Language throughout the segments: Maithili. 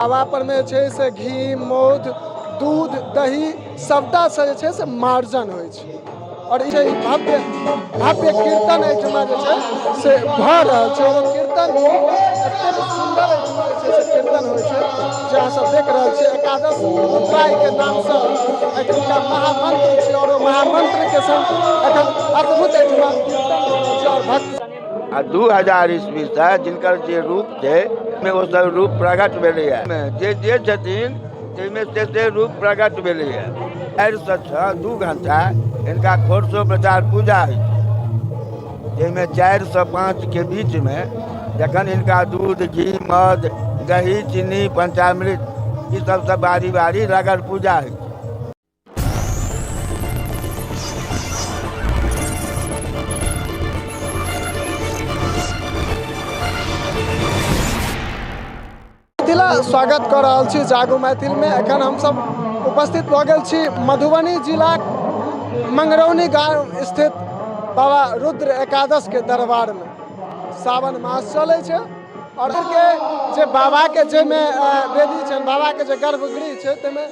बाबा पर मे जे छै से घी, मौध, दूध, दही सबटासँ जे छै से मार्जन होइ छै। आओर ई भव्य भव्य कीर्तन एहिठमा जे छै से भऽ रहल छै। आओर कीर्तन एतेक सुन्दर एहिठमा जे छै से कीर्तन होइ छै जे अहाँ सब देख रहल छियै। एकादश रुद्रायके नामसँ एहिठुमका महामंत्र छै आओर ओ महामंत्रके संग एखन अद्भुत एहिठमा कीर्तन भऽ रहल छै। आओर भक्त आ 2000 ईस्वीसँ जिनकर जे रूप छै ओ सब रूप प्रकट भेलैए, जे जे छथिन ताहिमे से से रूप प्रकट भेलैए। 4 से 6 2 घंटा हिनका षोडशोपचार पूजा होइ छै, जाहिमे 4 से 5के बीचमे जखन हिनका दूध, घी, मध, दही, चीनी, पंचामृत ई सबसँ बारी बारी रगड़ पूजा होइ छै। मिथिला स्वागत कऽ रहल छी जागू मैथिलमे। एखन हमसब उपस्थित भऽ गेल छी मधुबनी जिलाक मंगरौनी गाँव स्थित बाबा रुद्र एकादशके दरबारमे। सावन मास चलै छै आओर के जे बाबाके जाहिमे वेदी छनि, बाबाके जे गर्भगृह छै, ताहिमे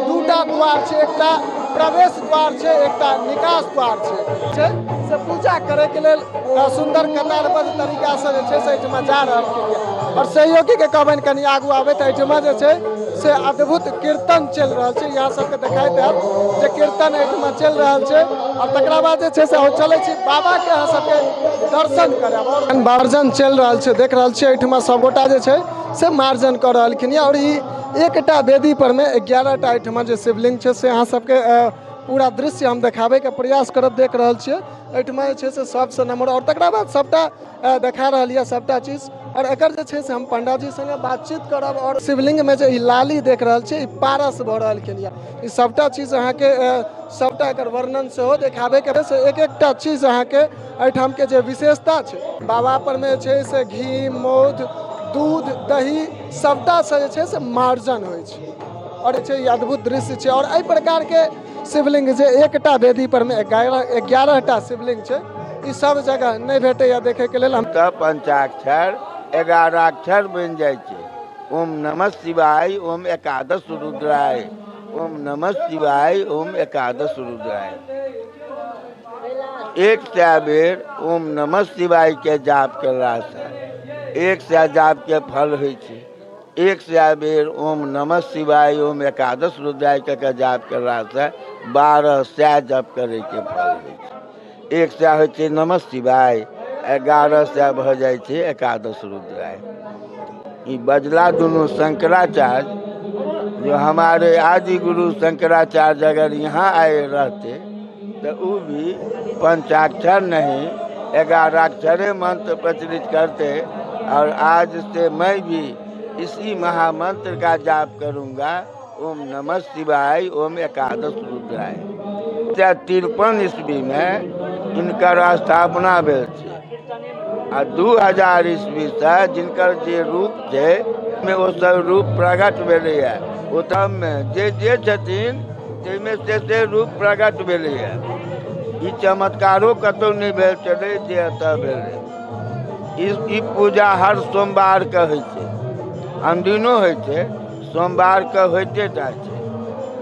दूटा द्वार छै। एकटा प्रवेश द्वार छै, एकटा निकास द्वार छै। छै से पूजा करैके लेल सुन्दर कतारबद्ध तरीकासँ जे छै से एहिठमा जा रहलखिन यऽ। आओर सहयोगीके कहबनि कनि आगू आबैत। एहिठमा जे छै से अद्भुत कीर्तन चलि रहल छै। यहाँ सबके देखाइत हैत जे कीर्तन एहिठमा चलि रहल छै। आओर तकरा बाद जे छै से हम चलै छी बाबाके अहाँ सबके दर्शन करायब। आओर मार्जन चलि रहल छै, देख रहल छियै। एहिठमा सबगोटा जे छै से मार्जन कऽ रहलखिन यऽ। आओर ई एकटा वेदी परमे 11टा एहिठमा जे शिवलिंग छै से अहाँ सबके पूरा दृश्य हम देखाबैके प्रयास करब। देख रहल छियै, एहिठमा जे छै से सबसँ नम्हर आओर तकरा बाद सबटा देखा रहल यऽ सबटा चीज। आओर एकर जे छै से हम पंडाजी संगे बातचीत करब। आओर शिवलिंगमे जे ई लाली देख रहल छियै, ई पारस भऽ रहलखिन यऽ। ई सबटा चीज अहाँके सबटा एकर वर्णन सेहो देखाबैके से एक एकटा चीज अहाँके एहिठामके जे विशेषता छै। बाबा परमे जे छै से घी, मौध, दूध, दही सबटासँ जे छै से मार्जन होइ छै। आओर जे छै ई अद्भुत दृश्य छै। आओर एहि प्रकारके शिवलिंग जे एकटा वेदी परमे 11टा शिवलिंग छै, ई सब जगह नहि भेटैए देखैके लेल। हम तऽ पंचाक्षर 11 अक्षर बनि जाइ छै। ओम नमः शिवाय, ओम एकादश रुद्राय, ओम नमः शिवाय, ओम एकादश रुद्राय। 100 बेर ओम नमः शिवाय के जाप केलासँ 100 जाप के फल होइ छै। 100 बेर ओम नमः शिवाय, ओम एकादश रुद्राय के जाप केलासँ 1200 जप करैके फल होइ छै। 100 होइ छै नमः शिवाय, 1100 भऽ जाइ छै एकादश रुद्राय। ई बजला दुनू शंकराचार्य, जो हमारे आदि गुरु शंकराचार्य अगर यहाँ आए रहते तो वो भी पंचाक्षर नहीं, 11 अक्षरे मंत्र प्रचलित करते। और आज से मैं भी इसी महामंत्र का जाप करूंगा, ओम नमः शिवाय, ओम एकादश रुद्राय। 53 ईस्वी में इनकर स्थापना भेल छै आ 2000 ईस्वीसँ जिनकर जे रूप छै मे ओ सब रूप प्रकट भेलैए। ओ सबमे जे जे छथिन ताहिमे से से रूप प्रकट भेलैए। ई चमत्कारो कतहु नहि भेल छलै जे एतऽ भेलै। ई पूजा हर सोमवारके होइ छै, अनदिनो होइ छै, सोमवारके होइते टा छै।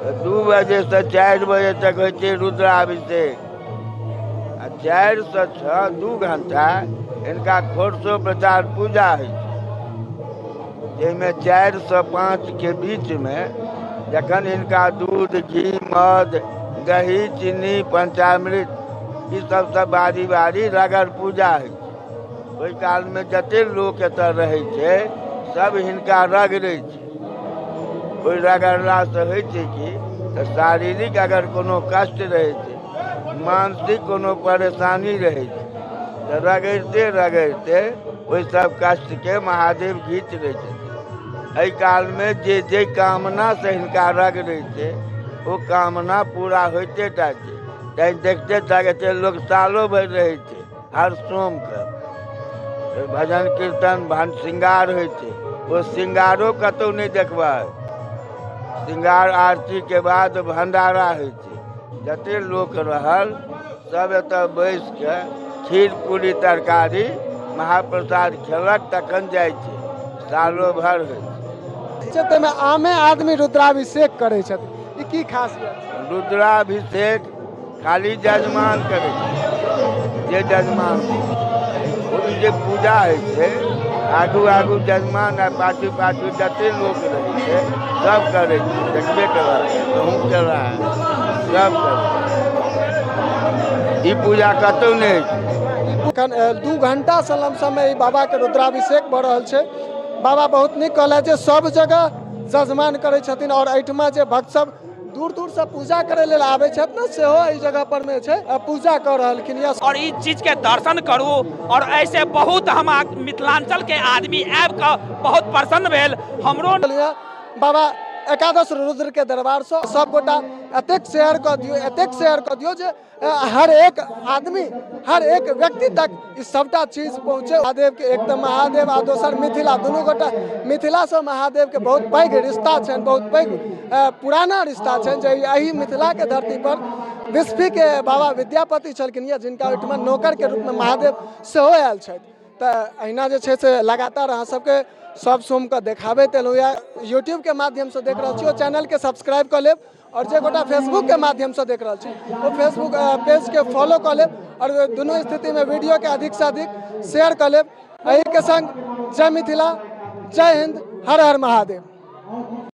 तऽ 2 बजेसँ 4 बजे तक होइ छै रुद्राभिषेक आ 4 से 6 2 घंटा हिनका षोडशोपचार पूजा होइ छै, जाहिमे 4 से 5के बीचमे जखन हिनका दूध, घी, मध, दही, चीनी, पंचामृत ई सबसँ बारी बारी रगड़ पूजा होइ छै। ओहि कालमे जते लोक एतऽ रहै छै सब हिनका रगड़ै छै। ओहि रगड़लासँ होइ छै कि तऽ शारीरिक अगर कोनो कष्ट रहै छै, मानसिक कोनो परेशानी रहै छै, तऽ रगड़िते रगड़िते ओहि सब कष्टके महादेव घीच लै छथिन। एहि कालमे जे जे कामनासँ हिनका रगड़ै छै ओ कामना पूरा होइते टा छै। तैँ देखते ताकते लोक सालो भरि रहै छै। हर सोमके भजन कीर्तन भन श्रृंगार होइ छै। ओ श्रृंगारो कतहु नहि देखबै। श्रृंगार आरतीके बाद भंडारा होइ छै। जते लोक रहल सब एतऽ बैस के खीर, पूरी, तरकारी, महाप्रसाद खेलक, तखन जाइ छै। सालो भरि होइ छै। छै, ताहिमे आमे आदमी रुद्राभिषेक करै छथिन, ई की खासियत छै? रुद्राभिषेक खाली जजमान करै छै, जे जजमान ओ जे पूजा होइ छै, आगू आगू जजमान आ पाछू पाछू जते लोक रहै छै सब करै छै। देखबे करऽ, तहूँ कर, सब करै। ई पूजा कतहु नहि होइ छै। एखन 2 घंटासँ लमसममे ई बाबाके रुद्राभिषेक भऽ रहल छै। बाबा बहुत नीक कहलथि जे सब जगह जजमान करै छथिन, आओर एहिठमा जे भक्त सब दूर दूरसँ पूजा करै लेल आबै छथि ने, सेहो एहि जगह पर मे छै पूजा कऽ रहलखिन यऽ। और ई चीजके दर्शन करू, और ऐसे बहुत हम मिथिलांचलके आदमी आबि कऽ बहुत प्रसन्न भेल हमरो। बाबा एकादश रुद्र के दरबारसँ सब गोटा एतेक शेयर कऽ दियौ, एतेक शेयर कऽ दियौ जे हर एक आदमी, हर एक व्यक्ति तक ई सबटा चीज पहुँचे। महादेव के एक तऽ महादेव आ दोसर मिथिला, दुनू गोटा मिथिलासँ महादेव के बहुत पैघ रिश्ता छनि, बहुत पैघ पुराना रिश्ता छनि, जे एहि मिथिलाके धरती पर बिस्फीके बाबा विद्यापति छलखिन यऽ, जिनका ओहिठमा नौकरके रूपमे महादेव सेहो आयल छथि। तऽ अहिना जे छै से लगातार अहाँ सबके सब सोमके देखाबैत एलहुँ यऽ। यूट्यूबके माध्यमसँ देख रहल छी ओ चैनलके सब्सक्राइब कऽ लेब, और जे गोटा फेसबुकके माध्यमसँ देख रहल छी ओ फेसबुक पेजके फॉलो कऽ लेब, और दुनू स्थितिमे वीडियोके अधिकसँ अधिक शेयर कऽ लेब। एहिके संग जय मिथिला, जय हिंद, हर हर महादेव।